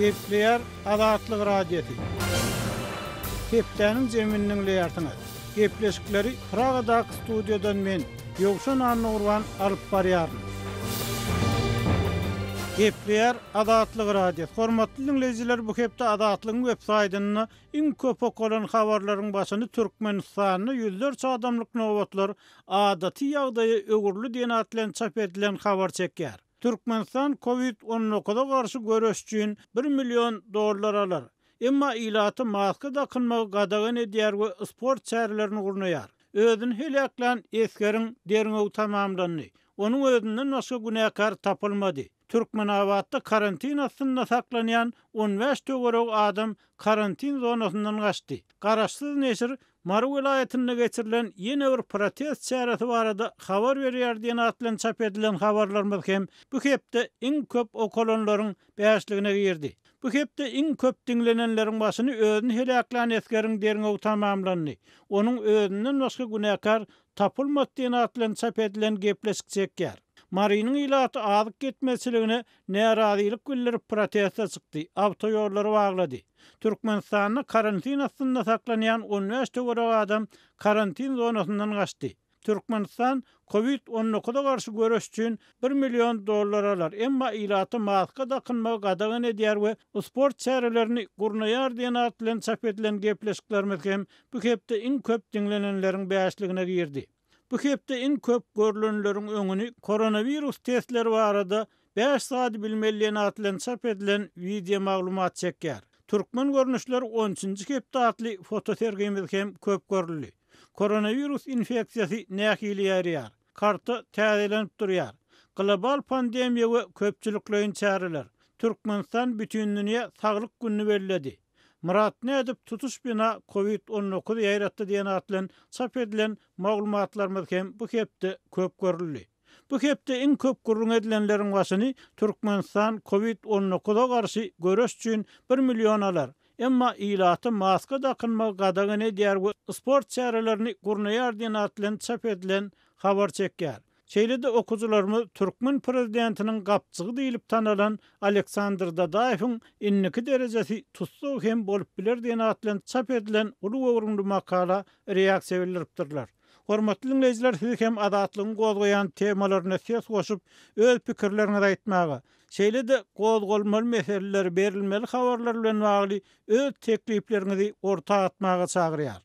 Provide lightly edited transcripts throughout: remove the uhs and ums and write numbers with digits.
Gepleýär Azatlyk Radiosy. Hepdäniň jemini diňleýärsiňiz. Gepleşikleri Pragadaky studiýadan men, Ýowşan Annagurban alyp barýaryn. Gepleýär Azatlyk Radiosy. Hormatly diňleýjiler, bu hepde Azatlygyň web saýtynda iň köp okalan habarlaryň başyny Türkmenistanda ýüzlerçe adamlyk nobatlar adaty ýagdaýa öwrüldi diýen at bilen çap edilen habar çekýär. Türkmenistan Covid 19-a garşy göreş üçin bir million dollar alar. Emma ilata maska dakynmagy gadagan edýär we sport çärelerini gurnaýar. Özüni heläklän esgeriň derňewi tamamlandy. Onuň özünden başga günäkär tapylmady. Türkmenabatda karantin astynda saklanýan 15 töweregi adam karantin zonasyndan gaçdy. Garaşsyz neşir Mary welaýatynda geçirilen ýene bir protest çäresi barada habar berýär diýen at bilen çap edilen habarlarymyz hem bu hepde iň köp okalanlaryň bäşligine girdi. Bu hepde iň köp diňlenenleriň başyny özüni heläklän esgeriň derňewi tamamlandy. Onuň özünden başga günäkär tapylmady diýen at bilen çap edilen gepleşik çekýär. Marynyň ilaty azyk ýetmezçiligine närazylyk bildirip proteste çykdy, awtoýollary baglady. Türkmenistanda karantin astynda saklanýan 15 töweregi adam karantin zonasyndan gaçdy. Türkmenistan Covid 19-a garşy göreş üçin bir million dollar alar, emma ilata maska dakynmagy gadagan edýär we sport çärelerini gurnaýar diýen at bilen çap edilen gepleşiklerimiz hem bu hepde iň köp diňlenenleriň bäşligine girdi. Bu hepde iň köp görlenleriň öňüni koronawirus testleri barada bäş zady bilmeli diýen at bilen çap edilen wideo maglumat çekýär. Türkmen görnüşleri on üçünji hepde atly fotosergimiz hem köp görüldi. Koronawirus infeksiýasy nähili ýaýraýar? Karta täzelenip durýar. Global pandemiýa we köpçülikleýin çäreler. Türkmenistan Bütindünýä saglyk gününi belledi. Myrat nädip tutuş bina Covid 19 ýaýratdy diýen at bilen çap edilen maglumatlarymyz hem bu hepde köp görüldi. Bu hepde iň köp gürrüň edilenleriň başyny Türkmenistan Covid 19-a garşy göreş üçin bir million alar, emma ilata maska dakynmagy gadagan edýär we sport çärelerini gurnaýar diýen at bilen çap edilen habar çekýär. Şeýle-de okyjylarymyz türkmen prezidentiniň gapjygy diýlip tanalan Aleksandr Dadaýewiň indiki derejesi tussag hem bolup biler diýen at bilen çap edilen uly göwrümli makala reaksiýa bildiripdirler. Hormatly diňleýjiler siz hem Azatlygyň gozgaýan temalaryna ses goşup, öz pikirleriňizi aýtmaga, şeýle-de gozgalmaly meseleler, berilmeli habarlar bilen bagly öz teklipleriňizi orta atmaga çagyrýar.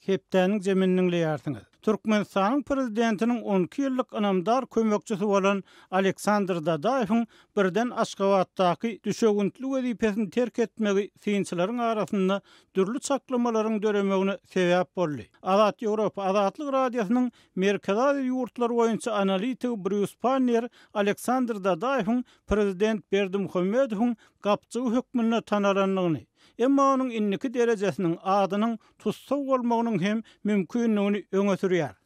Hepdäniň jemini diňleýärsiňiz. Türkmenistanyň Prezidentiniň 12 ýyllyk ynamdar kömekçisi bolan Aleksandr Dadaýewiň birden Aşgabatdaky düşewüntli wezipesini terk etmegi synçylaryň arasynda dürli çaklamalaryň döremegine sebäp boldy. Azat Ýewropa Azatlyk Radiosynyň Merkezi Aziýa ýurtlary boýunça analitigi Brýus Panniýer Aleksandr Dadaýewiň prezident Berdimuhamedowyň gapjygy hökmünde tanalandygyny, emma onuň indiki derejesiniň, adynyň tussag bolmagynyň hem mümkindigini öňe sürýär.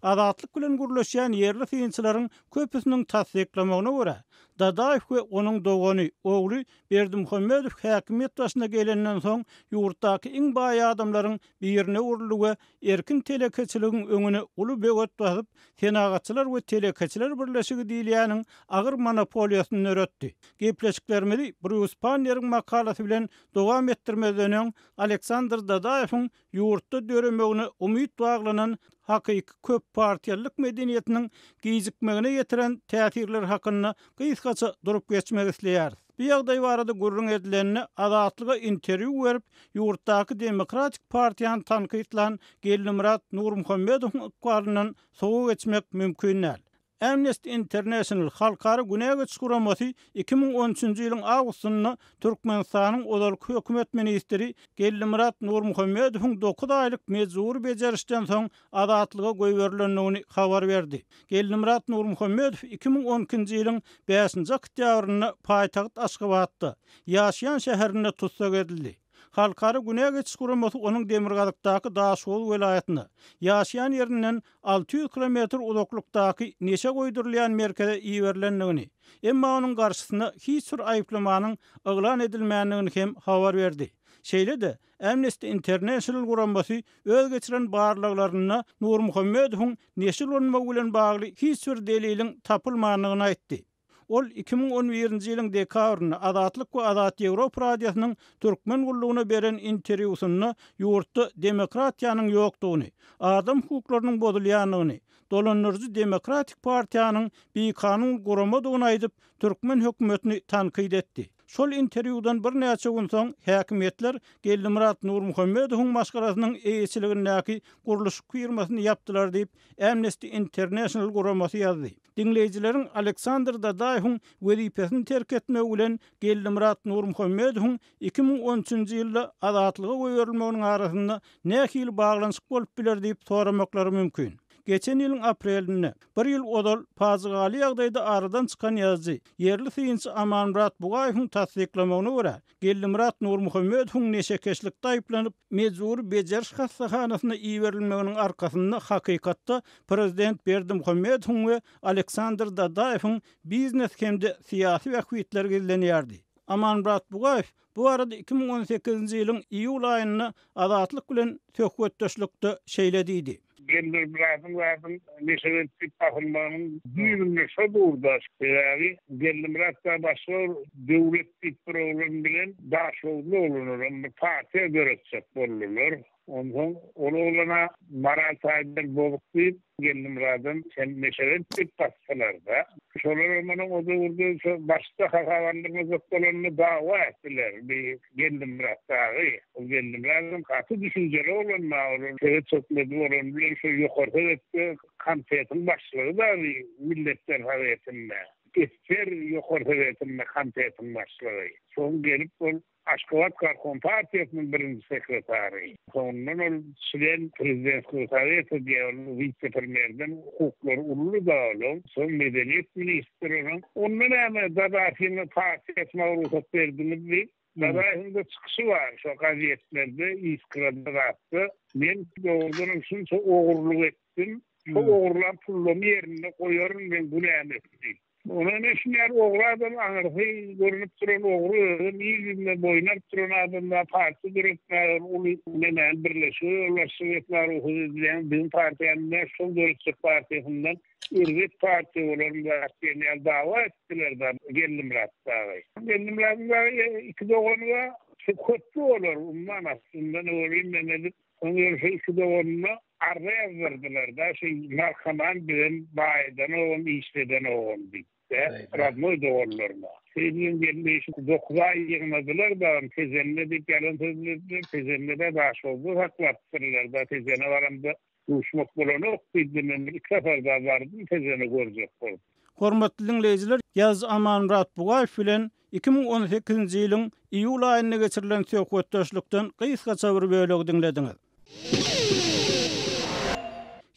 Azatlyk bilen gürleşýän ýerli synçylaryň köpüsiniň tassyklamagyna görä, Dadaýew we onuň dogany, ogly Berdimuhamedow häkimiýet başyna gelenden soň ýurtdaky iň baý adamlaryň birine öwrüldi we erkin telekeçiligiň öňüne uly böwet basyp, Senagatçylar we telekeçiler birleşigi diýilýäniň agyr monopoliýasyny döretdi. Gepleşiklerimizi Brýus Panneriň makalasy bilen dowam etdirmezden öň, Aleksandr Dadaýewiň ýurtda döremegine umyt baglanan hakyky köppartiýalylyk medeniýetiniň gijikmegine getiren täsirleri hakynda gysgaça durup geçmek isleýäris. Bu ýagdaý barada gürrüň edilende, Azatlyga interwýu berip, ýurtdaky Demokratik partiýany tankytlan Geldimyrat Nurmuhammedowyň ykbalyndan sowa geçmek mümkin däl. Amnesty International halkara günä geçiş guramasy 2013-nji ýylyň awgustynda Türkmenistanyň ozalky hökümet ministri Geldimyrat Nurmuhammedowyň dokuz aýlyk mejbury bejerişden soň azatlyga goýberilendigini habar berdi. Geldimyrat Nurmuhammedow 2012-nji ýylyň bäşinji oktýabrynda paýtagt Aşgabatda, ýaşaýan şäherinde tussag edildi. Halkara günä geçiş guramasy onuň demirgazykdaky Daşoguz welaýatyna, ýaşaýan ýerinden 600 kilometr uzaklykdaky neşe goýdurylýan merkeze iberilendigini, emma onuň garşysyna hiç bir aýyplamanyň yglan edilmändigini hem habar berdi. Şeýle-de, Amnesty International guramasy öz geçiren barlaglarynda Nurmuhammedowyň neşe ulanmagy bilen bagly hiç bir deliliň tapylmandygyny aýtdy. Ol 2011-nji ýylyň dekabrynda Azatlyk we Azat Ýewropa Radiosynyň Türkmen gullugyna beren interwýusynda ýurtda demokratiýanyň ýokdugyny, adam hukuklarynyň bozulýandygyny, dolandyryjy Demokratik partiýanyň bikanun guramadygyny aýdyp, türkmen hökümetini tankyt etdi. Şol interwýudan birnäçe gün soň häkimiýetler Geldimyrat Nurmuhammedowyň maşgalasynyň eýeçiligindäki gurluşyk firmasyny ýapdylar diýip, Amnesty International guramasy ýazdy. Diňleýjileriň Aleksandr Dadaýewiň wezipesini terk etmegi bilen Geldimyrat Nurmuhammedowyň 2013-nji ýylda azatlyga goýberilmeginiň arasynda nähili baglanyşyk bolup biler diýip soramaklary mümkin. Geçen ýylyň aprelinde, bir ýyl ozal pajygaly ýagdaýda aradan çykan ýazyjy, ýerli synçy Amanmyrat Bugaýewiň tassyklamagyna görä, Geldimyrat Nurmuhammedowyň neşekeşlikde aýyplanyp, mejbury bejeriş hassahanasyna iberilmeginiň arkasynda hakykatda prezident Berdimuhamedowyň we Aleksandr Dadaýewiň biznes hem-de syýasy bähbitleri gizlenýärdi. Amanmyrat Bugaýew bu barada 2018-nji ýylyň iýul aýynda Azatlyk bilen söhbetdeşlikde şeýle diýdi. Geldimyradyň zadyň neşebent diýip basylmagynyň düýbünde şo dur-da. Sebäbi Geldimyrat da başga bir Döwlet diýip bir oglan bilen Daşoguzly oglanlaram bir partiýa döretjek boldular. Onsoň ol oglana moral taýdan bozuk diýip, Geldimyradam sen neşebent diýip basdylar-da. Şolaram onuň o döwürde şo başda hasap aldyrmajak bolanda dawa etdiler bi Geldimyrat dagy. Ol Geldimyradam gaty düşünjeli oglan bar, ol sowet hökümeti bolany bilen şo ýokary sowetde komitetiň başlygy dagy Milletler Sowetinde. Esger ýokary sowetinde komitetiň başlygy. Soň gelip ol Aşgabat gorkom partiýasynyň birinji sekretary. Soňundan ol çlen prezidentskogo soweta diýýär, ol wise-premýerden hukuklary uludy-da olaň. Soň medeniýet ministri onuň. Onda näme, Dadaşyna partiýa açmaga rugsat berdiňiz diýip, Dadaşyň-da çykyşy bar şo gazetlerde, Iskrada zatda. Men dogrudanam şunça ogurlyk etdim, şo ogurlan pullarymy ýerinde goýaryn, meň günäm ötdi. Ony ine şunýaly ogry adam aňyrsy görünip duran ogry özem il ýüzünde boýun alyp duran adam bar partiýa döretmäge ol uly nemäni birleşige ýolbaşçylyk etmäge rugsat edilýän biziň partiýamyz däl şol döretjek partiýasyndan erbet partiýa bolarmy zat diýen ýaly dawa etdiler da Geldimyrat dagy. Geldimyradyň dagy iki dogany bar şu köpli olar umuman aslynda nowelin Mehmedi Soň ýöne şu iki doganyna arza ýazdyrdylar-da, şu narkoman bizem baýadanogam, işledenogam diýip-de, rodnoý doganlaryna. Şeýdibem gelin şu dokuz aý ýygnadylar-da, Tejende diýip ýalan sözlediler, Tejende-de Daşoguzda saklapdyrlar-da, Tejene baramda duşmak bolanok diýdi, men bir iki sapar da bardym Tejene görjek bolup. Hormatly diňleýjiler, ýazyjy Amanmyrat Bugaýew bilen 2018-nji ýylyň iýul aýynda geçirilen söhbetdeşlikden gysgaça bir bölegi diňlediňiz.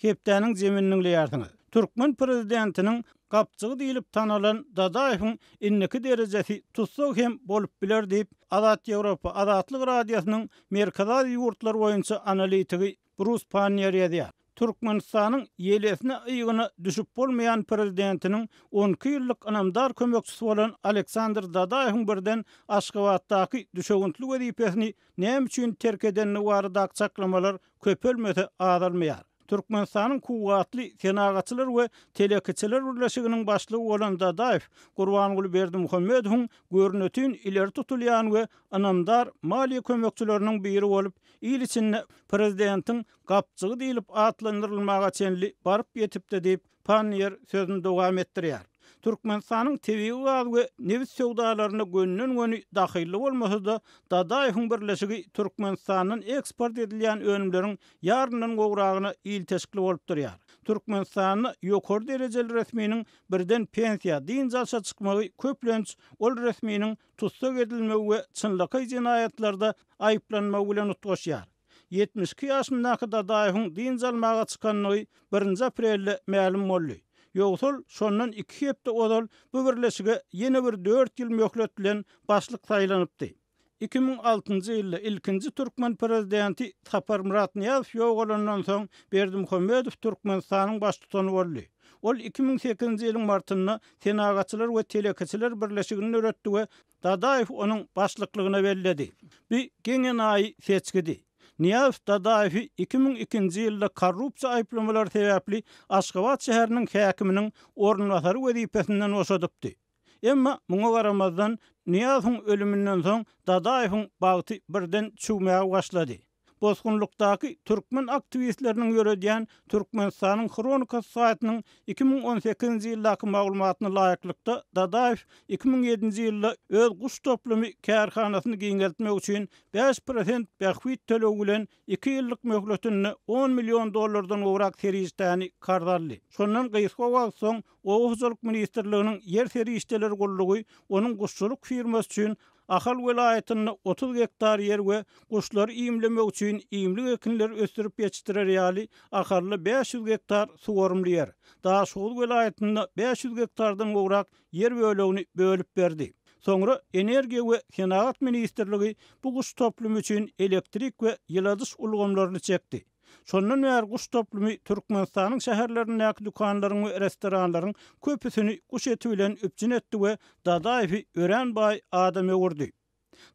Hepdäniň jemini diňleýärsiňiz. Türkmen prezidentiniň gapjygy diýlip tanalan Dadaýewiň indiki derejesi tussag hem bolup biler diýip, Azat Ýewropa Azatlyk Radiosynyň Merkezi Aziýa ýurtlary boýunça analitigi Brus Panniýer ýazýar. Türkmenistanyň ýelesine-ygyna düşüp bolmaýan prezidentiniň on iki ýyllyk ynamdar kömekçisi bolan Aleksandr Dadaýewiň birden Aşgabatdaky düşewüntli wezipesini näme üçin terk edendigi baradaky çaklamalar köpelmese azalmaýar. Türkmenistanyň Kuwwatly senagatçylar we telekeçiler birleşiginiň başlygy bolan Dadaýew Gurbanguly Berdimuhamedowyň görnetin ileri tutulýan we ynamdar maliýe kömekçileriniň biri bolup, il içinde prezidentiň gapjygy diýlip atlandyrylmaga çenli baryp ýetipdi diýip, Panniýer sözüni dowam etdirýär. Türkmenistanyň tebigy gaz we nebit söwdalaryna gönden-göni dahylly bolmasa-da, Dadaýewiň birleşigi Türkmenistandan eksport edilýän önümleriň ýaryndan gowragyna ilteşikli bolup durýar. Türkmenistanda ýokary derejeli resminiň birden pensiýa, dynç alşa çykmagy köplenç ol resminiň tussag edilmegi we çynlakaý jenaýatlarda aýyplanmagy bilen utgaşýar. 72 ýaşyndaky Dadaýewiň dynç almaga çykandygy birinji aprelde mälim boldy. Ýogsa ol şondan iki hepde ozal bu birleşige ýene bir dört ýyl möhlet bilen başlyk saýlanypdy. 2006-njy ýylda ilkinji türkmen prezidenti Saparmyrat Nyýazow ýogalandan soň Berdimuhamedow Türkmenistanyň baştutany boldy. Ol 2008-nji ýylyň martynda Senagatçylar we telekeçiler birleşigini döretdi we Dadaýew onuň başlyklygyna belledi. Bu geň-enaýy seçgidi. Nyýazow Dadaýewi 2002-nji ýylda korrupsiýa aýyplamalary sebäpli Aşgabat şäheriniň häkiminiň orunbasary wezipesinden boşadypdy. Emma muňa garamazdan, Nyýazowyň ölüminden soň Dadaýewiň bagty birden çüwmäge başlady. Bosgunlykdaky türkmen aktiwistleriniň ýöredýän Türkmenistanyň Hronikasy saýtynyň 2018-nji ýyldaky maglumatyna laýyklykda, Dadaýew 2007-nji ýylda öz guş toplumy kärhanasyny giňeltmek üçin 5% bähbit tölegi bilen iki ýyllyk möhletinde on million dollardan gowrak serişdäni karz aldy. Şondan gysga wagt soň Oba hojalyk ministrliginiň ýer serişdeleri gullugy onuň guşçulyk firmasy üçin Ahal welaýatynda 30 gektar ýer we guşlary iýmlemek üçin iýmlik ekinleri ösdürip ýetişdirer ýaly Ahalda 500 gektar suwarymly ýer, Daşoguz welaýatynda 500 gektardan gowrak ýer bölegini bölüp berdi. Soňra Energiýa we senagat ministrligi bu guş toplumy üçin elektrik we ýyladyş ulgamlaryny çekdi. Şondan bäri guş toplumy Türkmenistanyň şäherlerindäki dükanlaryň we restoranlaryň köpüsini guş eti bilen üpjün etdi we Dadaýewi örän baý adam öwürdi.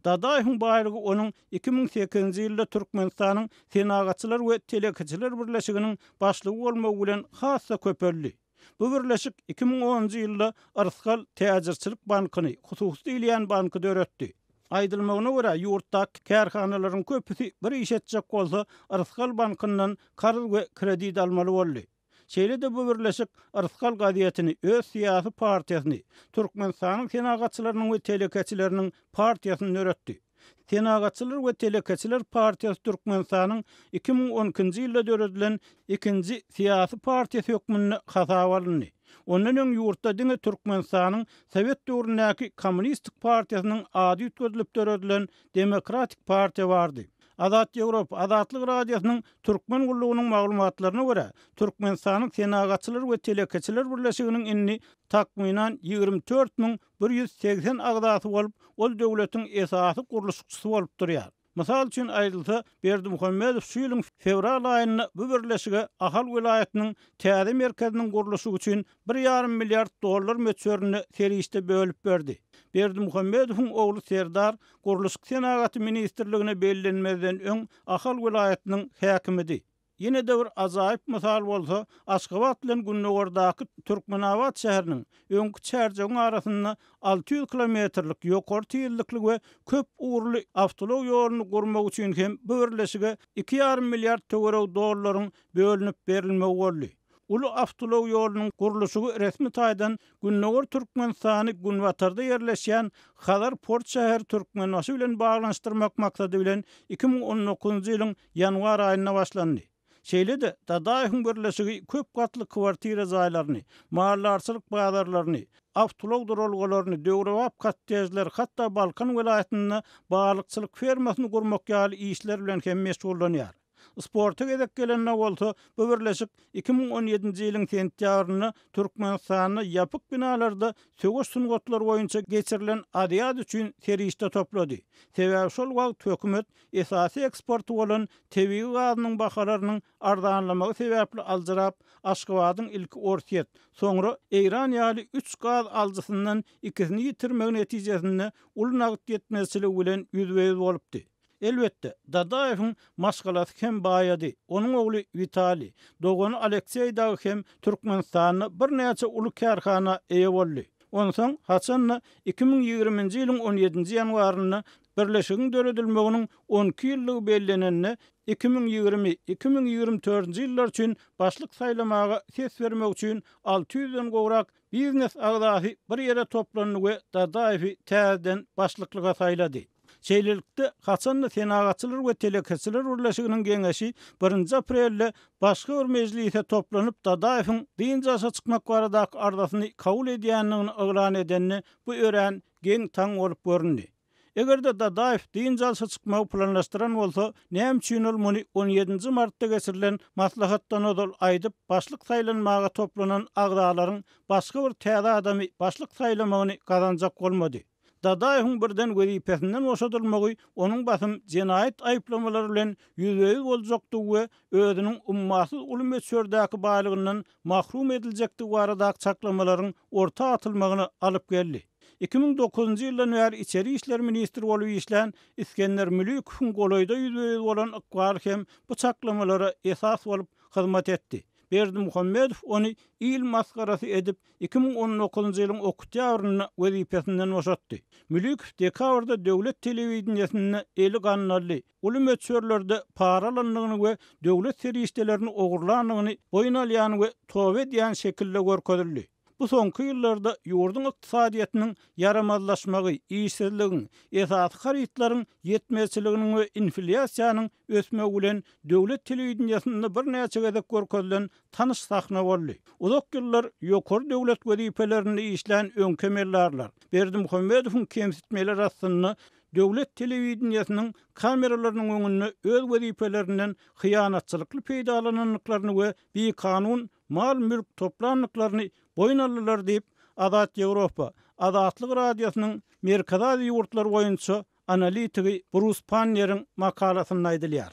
Dadaýewiň baýlygy onuň 2008-nji ýylda Türkmenistanyň Senagatçylar we telekeçiler birleşiginiň başlygy bolmagy bilen has-da köpeldi. Bu birleşik 2010-njy ýylda Yrsgal täjirçilik bankyny, hususy diýilýän banky döretdi. Aýdylmagyna görä, ýurtdaky kärhanalaryň köpüsi bir iş etjek bolsa, Yrsgal bankyndan karz we kredit almaly boldy. Şeýle-de bu birleşik Yrsgal gazetini, öz syýasy partiýasyny, Türkmenistanyň Senagatçylarynyň we telekeçileriniň partiýasyny döretdi. Senagatçylar we telekeçiler partiýasy Türkmenistanyň 2012-nji ýylda döredilen ikinji syýasy partiýasy hökmünde hasaba alyndy. Ondan öň ýurtda diňe Türkmenistanyň sowet döwründäki Kommunistik partiýasynyň ady üýtgedilip döredilen Demokratik partiýa bardy. Azat Ýewropa, Azatlyk Radiosynyň Türkmen gullugynyň maglumatlaryna görä, Türkmenistanyň Senagatçylar we telekeçiler birleşiginiň indi takmynan 24 180 agzasy bolup, ol döwletiň esasy gurluşykçysy bolup durýar. Mysal üçin aýdylsa, Berdimuhamedow şu ýylyň fewral aýynda bu birleşige Ahal welaýatynyň täze merkeziniň gurluşygy üçin bir ýarym milliard dollar möçberinde serişde bölüp berdi. Berdimuhamedowyň ogly Serdar Gurluşyk senagaty ministrligine bellenmezden öň Ahal welaýatynyň häkimidi. Ýene-de bir ajaýyp mysal bolsa, Aşgabat bilen gündogardaky Türkmenabat şäheriniň, öňki Çärjewiň arasynda 600 kilometrlik ýokary tizlikli we köp ugurly awtoulag ýoluny gurmak üçin hem bu birleşige iki ýarym milliard töweregi dollaryň bölünip berilmegi boldy. Uly awtoulag ýolunyň gurluşygy resmi taýdan Gündogar Türkmenistany günbatarda ýerleşýän Hazar port şäheri Türkmenbaşy bilen baglanyşdyrmak maksady bilen 2019-njy ýylyň ýanwar aýynda başlandy. Şeýle-de, Dadaýewiň birleşigi köp gatly kwartira jaýlaryny, maldarçylyk bazarlaryny, awtoulag duralgalaryny, döwrebap kottejleri, hatda Balkan welaýatynda balykçylyk fermasyny gurmak ýaly işler bilen hem meşgullanýar. Sporta gezek gelende bolsa, bu birleşik 2017-nji ýylyň sentýabrynda Türkmenistanda ýapyk binalarda söweş sungatlary boýunça geçirilen Aziada üçin serişde toplady. Sebäbi şol wagt hökümet esasy eksporty bolan tebigy gazynyň bahalarynyň arzanlamagy sebäpli aljyrap, Aşgabadyň ilki Orsýet, soňra Eýran ýaly üç gaz alyjysyndan ikisini ýitirmegi netijesinde uly nagt ýetmezçiligi bilen ýüzbe-ýüz bolupdy. Elbetde, Dadaýewiň maşgalasy hem baýady. Onuň ogly Witaliý, dogany Alekseý dagy hem Türkmenistanda birnäçe uly kärhana eýe boldy. Onsoň, haçan-da 2020-nji ýylyň on ýedinji ýanwarynda Birleşigiň döredilmeginiň on iki ýyllygy bellenende, 2020, 2024-nji ýyllar üçin başlyk saýlamaga ses bermek üçin 600-den gowrak biznes agzasy bir ýere toplandy we Dadaýewi täzeden başlyklyga saýlady. Şeýlelikde, haçan-da Senagatçylar we telekeçiler birleşiginiň geňeşi birinji aprelde başga bir mejlise toplanyp, Dadaýewiň dynç alşa çykmak baradaky arzasyny kabul edýändigini yglan edende, bu örän geň-taň bolup göründi. Eger-de Dadaýew dynç alşa çykmagy planlaşdyran bolsa, näme üçin ol muny on ýedinji martda geçirilen maslahatdan ozal aýdyp, başlyk saýlanmaga toplanan agzalaryň başga bir täze adamy başlyk saýlamagyny gazanjak bolmady? Dadaýewiň birden wezipesinden boşadylmagy onuň basym jenaýat aýyplamalary bilen ýüzbe-ýüz boljakdygy we özüniň ummasyz uly möçberdäki baýlygyndan mahrum ediljekdigi baradaky çaklamalaryň orta atylmagyna alyp geldi. 2009-njy ýyldan bäri içeri işler ministri bolup işlän Isgender Mülükowyň golaýda ýüzbe-ýüz bolan ykbaly hem bu çaklamalara esas bolup hyzmat etdi. Berdimuhamedow ony il masgarasy edip, 2019-njy ýylyň oktýabrynda wezipesinden boşatdy. Mülikow dekabrda döwlet telewideniýesinde eli gandally, uly möçberlerde para alandygyny we döwlet serişdelerini ogurlandygyny boýun alýan we toba edýän şekilde görkezildi. Bu soňky ýyllarda ýurduň ykdysadyýetiniň ýaramazlaşmagy, işsizligiň, esasy harytlaryň ýetmezçiliginiň we inflýasiýanyň ösmegi bilen döwlet telewideniýesinde birnäçe gezek görkezilen tanyş sahna boldy. Uzak ýyllar ýokary döwlet wezipelerinde işlän öňki emeldarlar, Berdimuhamedowyň kemsitmeleri astynda döwlet telewideniýesiniň kameralarynyň öňünde öz wezipelerinden hyýanatçylykly peýdalanandyklaryny we bikanun mal-mülk toplandyklaryny boýun aldylar diýip, Azat Ýewropa, Azatlyk Radiosynyň Merkezi Aziýa ýurtlary boýunça analitigi Brus Panneriň makalasynda aýdylýar.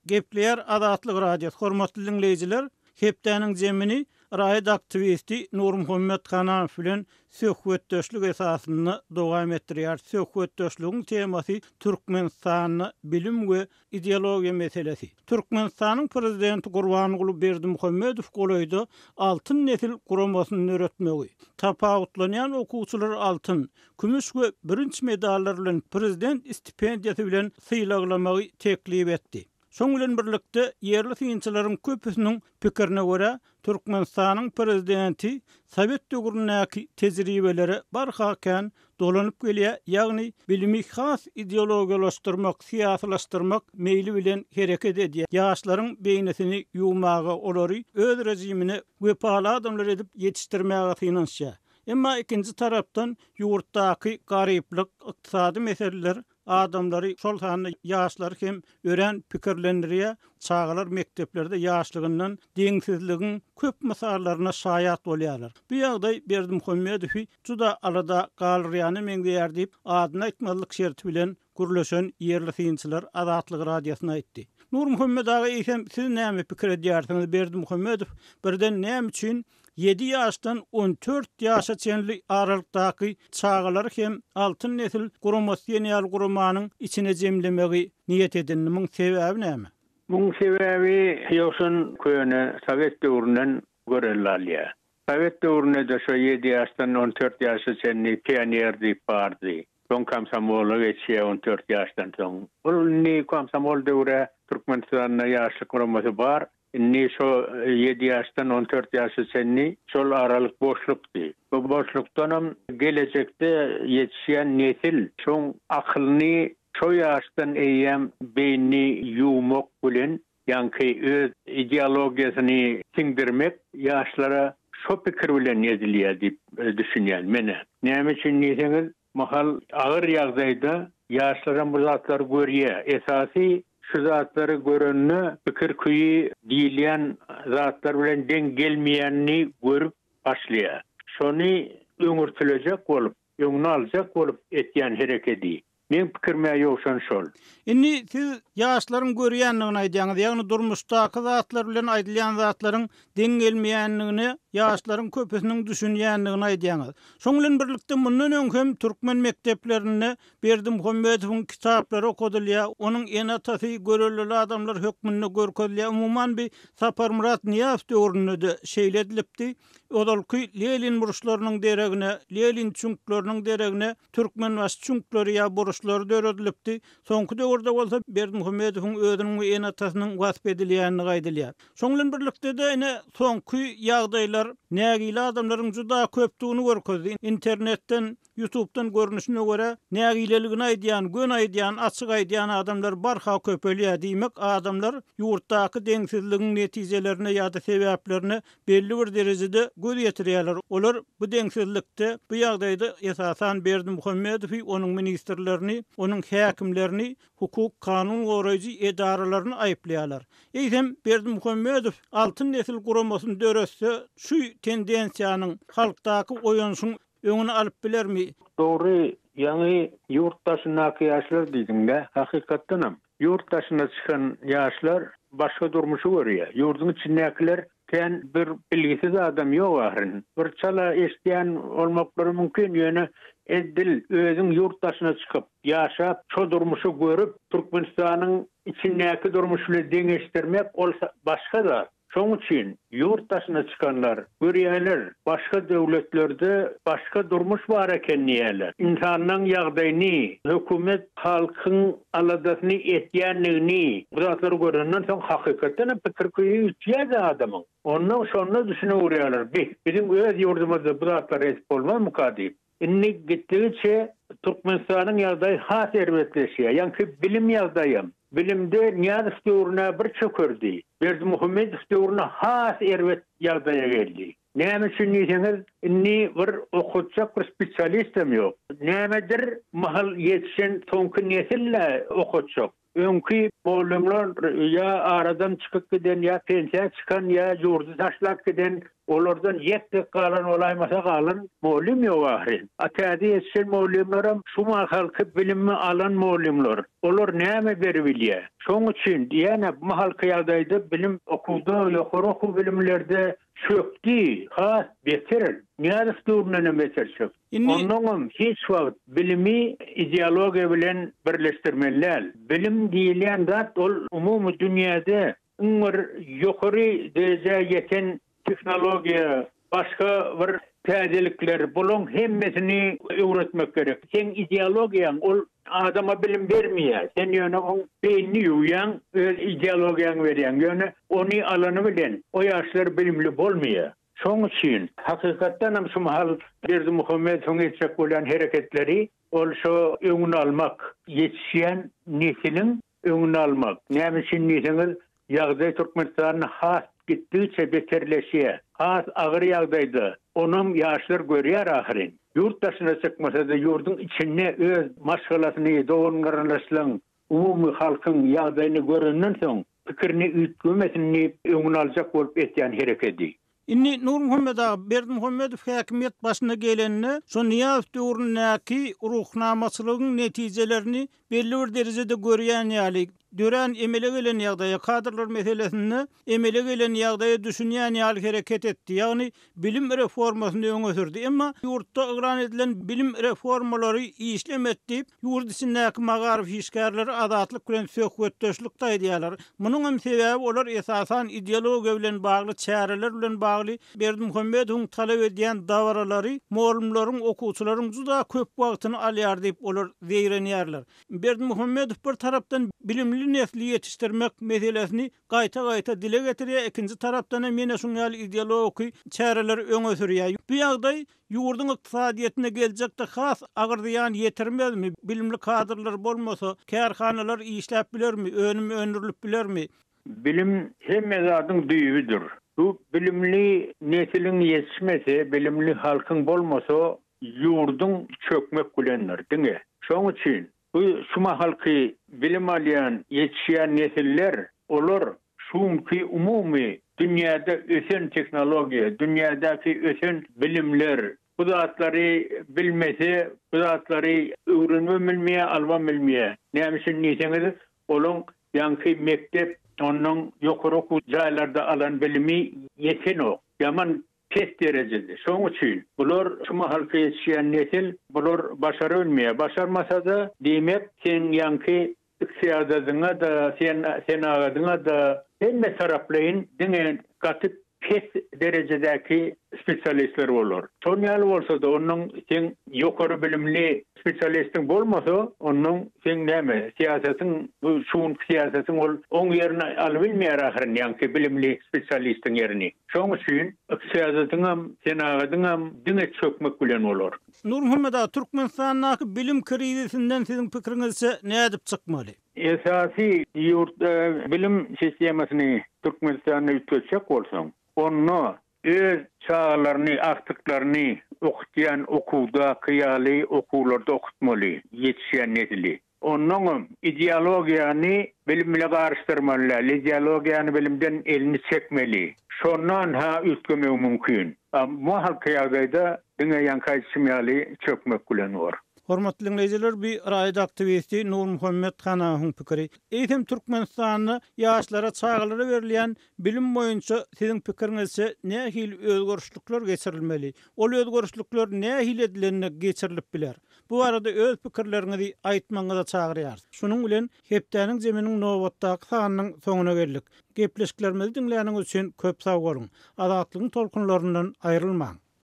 Gepleýär Azatlyk Radiosy, hormatly diňleýjiler, hepdäniň jemini raýat aktiwisti Nurmuhammet Hanamow bilen söhbetdeşlik esasynda dowam etdirýär. Söhbetdeşligiň temasy Türkmenistanda bilim we Ideologiýa meselesi. Türkmenistanyň Prezidenti Gurbanguly Berdimuhamedow golaýda Altyn nesil guramasyny döretmegi, tapawutlanýan okuwçylary altyn, kümüş we bürünç medallar bilen prezident stipendiýasy bilen sylaglamagy teklip etdi. Şoň bilen birlikde, ýerli synçylaryň köpüsiniň pikirine görä, Türkmenistanyň prezidenti sowet döwründäki tejribelere barha kän dolanyp gelýär, ýagny bilimi has ideologiýalaşdyrmak, syýasylaşdyrmak meýli bilen hereket edýär, ýaşlaryň beýnisini ýuwmaga, olary öz režimine wepaly adamlar edip ýetişdirmäge synanyşýar. Emma ikinji tarapdan ýurtdaky garyplyk, ykdysady meseleler Adamlary, şol sanda ýaşlary hem örän pikirlendirýär. Çagalar mekdeplerde ýaşlygyndan deňsizligiň köp mysallaryna şaýat bolýarlar. Bu ýagdaý Berdimuhamedowy juda alada galdyrýana meňzeýär diýip, adyny aýtmazlyk şerti bilen gürleşen ýerli synçylar Azatlyk Radiosyna aýtdy. Nurmuhammet aga, eýsem, siz näme pikir edýärsiňiz, Berdimuhamedow birden näme üçin Ýedi ýaşdan 14 ýaşa çenli aralykdaky çagalary hem Altyn nesil guramasy diýen ýaly guramanyň içine jemlemegi niýet edindi. Muň sebäbi näme? Muň sebäbi ýogsan köne sowet döwründen görelde alýar. Sowet döwründe-de şo ýedi ýaşdan 14 ýaşa çenli pioner diýip bardy. Soň komsomola geçýär 14 ýaşdan soň. Ol indi komsomol döwre Türkmenistanda ýaşlyk guramasy bar. Indi şo ýedi ýaşdan 14 ýaşa çenli şol aralyk boşlukdy. Bu boşlukdanam gelejekde ýetişýän nesil şoň akylyny şo ýaşdan eýýäm beýnini ýuwmak bilen ýaňky öz ideologiýasyny siňdirmek ýaşlara şo pikir bilen edilýär diýip düşünýän men-ä. Näme üçin diýseňiz, Mahal agyr ýagdaýda ýaşlaram bu zatlary görýär. Esasy şu zatlary görende pikir küýi diýilýän zatlar bilen deň gelmeýänini görüp başlaýar. Şony öňürtilejek bolup, öňüni aljak bolup etýän herekedi. Meň pikirim-ä ýowşan şol. Indi siz ýaşlaryň görýändigini aýdýaňyz, ýagny durmuşdaky zatlar bilen aýdylýan zatlaryň deň gelmeýändigine ýaşlaryň köpüsiniň düşünýändigini aýdýaňyz. Şoň bilen birlikde mundan öň hem türkmen mekdeplerinde Berdimuhamedowyň kitaplary okadylýar, onuň ene-atasy görellili adamlar hökmünde görkezilýär. Umuman bi Saparmyrat Nyýazow döwründe-de şeýle edilipdi. Ozalky Lenin burçlarynyň deregine, Lenin çüňkleriniň deregine Türkmenbaşy çüňkleri ýa burçlary döredilipdi. Soňky döwürde bolsa Berdimuhamedowyň özüniň we ene-atasynyň wasp edilýändigi aýdylýar. Şoň bilen birlikde-de ine soňky ýagdaýlar nägile adamlaryň juda köpdügini görkezdi. Internetden, ýutubdan görnüşine görä, nägileligini aýdýan, göni aýdýan, açyk aýdýan adamlar barha köpelýär. Diýmek, adamlar ýurtdaky deňsizligiň netijelerine ýa-da sebäplerine belli bir derejede göz ýetirýärler. Olar bu deňsizlikde, bu ýagdaýda esasan Berdimuhamedowy, onuň ministrlerini, onuň häkimlerini, hukuk, kanun goraýjy edaralaryny aýyplaýarlar. Eýsem, Berdimuhamedow Altyn nesil guramasyny döretse, şu tendensiýanyň, halkdaky oýanyşyň öňüni alyp bilermi? Dogry, ýaňy ýurt daşyndaky ýaşlar diýdiň-dä. Hakykatdanam, ýurt daşyna çykan ýaşlar başga durmuşy görýär. Ýurduň içindäkiler kän bir bilgisiz adam ýok ahyryn. Bir çala eşidýän bolmaklary mümkin, ýöne edil özüň ýurt daşyna çykyp, ýaşap, şo durmuşy görüp, Türkmenistanyň. içindäki durmuş bilen deňeşdirmek ol başga zat. Şoň üçin ýurt daşyna çykanlar görýärler, başga döwletlerde başga durmuş bar eken diýýärler. Ynsanlaň ýagdaýyny, hökümet halkyň aladasyny etýändigini, bu zatlary görenden soň hakykatdan hem pikir-küýi üýtgýär-de adamyň. Onnoň şonda düşünewürýärler, bi, biziň öz ýurdumyzda bu zatlary edip bolmazmyka diýip. Indi gitdigiçe Türkmenistanyň ýagdaýy has erbetleşýär. Ýaňky bilim ýagdaýam. Bilimde Nyýazow döwrüne bir çökerdi. Berdimuhamedow döwrüne has erbet ýagdaýa geldi. Näme üçin diýseňiz, indi bir okatjak bir spesialistem ýok. Nämedir mahal ýetişen soňky nesil-ä okatjak. Öňki mugallymlar ýa aradan çykyp giden, ýa pensiýa çykan, ýa ýurdy taşlap giden, olardan ýek-tek galan bolaýmasa galan mugallym ýok ahyryn. A täze ýetişen mugallymlaram şu mahalky bilimi alan mugallymlar. Olar näme beribilýär? Şoň üçin diýýän-ä bu mahalky ýagdaýda bilim okuwda, ýokary okuw bilimlerde çökdi, has beter, Nyýazow döwründenem beter çökdi. Indi. Onnoňam hiç wagt bilimi ideologiýa bilen birleşdirmeli däl. Bilim diýilýän zat ol umumy dünýäde iň bir ýokary derejä ýeten tehnologiýa, başga bir täzelikler, bulaň hemmesini öwretmek gerek. Seň ideologiýaň ol adama bilim bermeýär. Sen ýöne oň beýnini ýuwýaň, öz ideologiýaňy berýäň. Ýöne ony alany bilen o ýaşlar bilimli bolmaýar. Şoň üçin, hakykatdan hem şu mahal Berdimuhamedowyň etjek bolýan hereketleri ol şo öňüni almak, ýetişýän nesiliň öňüni almak. Näme üçin diýseňiz, ýagdaý Türkmenistanda has gitdigiçe beterleşýär. Has agyr ýagdaýda. Onam ýaşlar görýär ahyryn. Ýurt daşyna çykmasa-da ýurduň içinde öz maşgalasyny, dogan-garyndaşlaryň, umumy halkyň ýagdaýyny görenden soň pikirini üýtgemesin diýip öňüni aljak bolup etýän herekedi. Indi Nurmuhammet aga, Berdimuhamedow häkimiýet başyna gelende, şo Nyýazow döwründäki ruhnamaçylygyň netijelerini belli bir derejede görýän ýaly, dörän emele gelen ýagdaýa, kadrlar meselesinde emele gelen ýagdaýa düşünýän ýaly hereket etdi, ýagny bilim reformasyny öňe sürdi. Emma ýurtda yglan edilen bilim reformalary işlemedi diýip, ýurt içindäki magaryf işgärleri Azatlyk bilen söhbetdeşlikde aýdýarlar. Munuň hem sebäbi olar esasan ideologiýa bilen bagly çäreler bilen bagly Berdimuhamedowyň talap edýän dabaralary mugallymlaryň, okuwçylaryň juda köp wagtyny alýar diýip, olar zeýrenýärler. Berdimuhamedow bir tarapdan bilimli nesli ýetişdirmek meselesini gaýta-gaýta dile getirýär, ikinji tarapdan hem ýene şuň ýaly ideologiki çäreleri öňe sürýär. Bu ýagdaý ýurduň ykdysadyýetine geljekde has agyr zyýan ýetirmezmi? Bilimli kadrlar bolmasa, kärhanalar işläp bilermi, önüm öndürilip bilermi? Bilim hemme zadyň düýbüdir. Bu bilimli nesiliň ýetişmese, bilimli halkyň bolmasa, ýurduň çökmek bilendir diňe. Şoň üçin Bu şu mahalky bilim alýan, ýetişýän nesiller, olar şu günki umumy dünýäde ösen tehnologiýa, dünýädäki ösen bilimler, bu zatlary bilmese, bu zatlary öwrenibem bilmeýär, alybam bilmeýär. Näme üçin diýseňiz, olaň ýaňky mekdep, ondan ýokary okuw jaýlarda alan bilimi ýetenok. Ýaman Pes derejede. Şoň üçin bular şu mahalky ýetişýän nesil bular başarabilmeýär. Başarmasa-da diýmek seň ýaňky ykdysadyňa-da, sen senagadyňa-da hemme taraplaýyn diňe gaty pes derejedäki spesialistler bolar. Şon ýaly bolsa-da onnoň seň ýokary bilimli spesialistiň bolmasa onnoň seň näme syýasatyň bu şu günki syýasatyň ol oň ýerini alybilmeýär ahyryn ýaňky bilimli spesialistiň ýerini. Şoň üçin ykdysadyýetiňem, senagatyňam diňe çökmek bilen bolar. Nurmuhammet aga, Türkmenistandaky bilim krizisinden siziň pikiriňizçe nädip çykmaly? Esasy ýurtda bilim sistemasyny Türkmenistanda üýtgetjek bolsaň, onda öz çagalaryny, agtyklaryny okutýan okuwdaky ýaly okuwlarda okutmaly ýetişýän nesili. Onnoňam ideologiýany bilim bile garyşdyrmaly däl, ideologiýany bilimden elini çekmeli. Şondan-ha üýtgemegi mümkin. A bu mahalky ýagdaýda diňe ýaňky aýdyşym ýaly çökmek bilen bor. Hormatly diňleýjiler bu raýat aktiwisti Nurmuhammet Hanawyň pikiri. Eýsem Türkmenistanda ýaşlara çagalara berilýän bilim boýunça siziň pikiriňizçe nähili özgerişlikler geçirilmeli? Ol özgerişlikler nähili edilende geçirilip biler? Bu barada öz pikirleriňizi aýtmagyňyza çagyrýarys. Şunuň bilen, hepdäniň jeminiň nobatdaky sanynyň soňuna geldik. Gepleşiklerimizi diňläniňiz üçin köp sag boluň! Azatlygyň tolkunlaryndan aýrylmaň!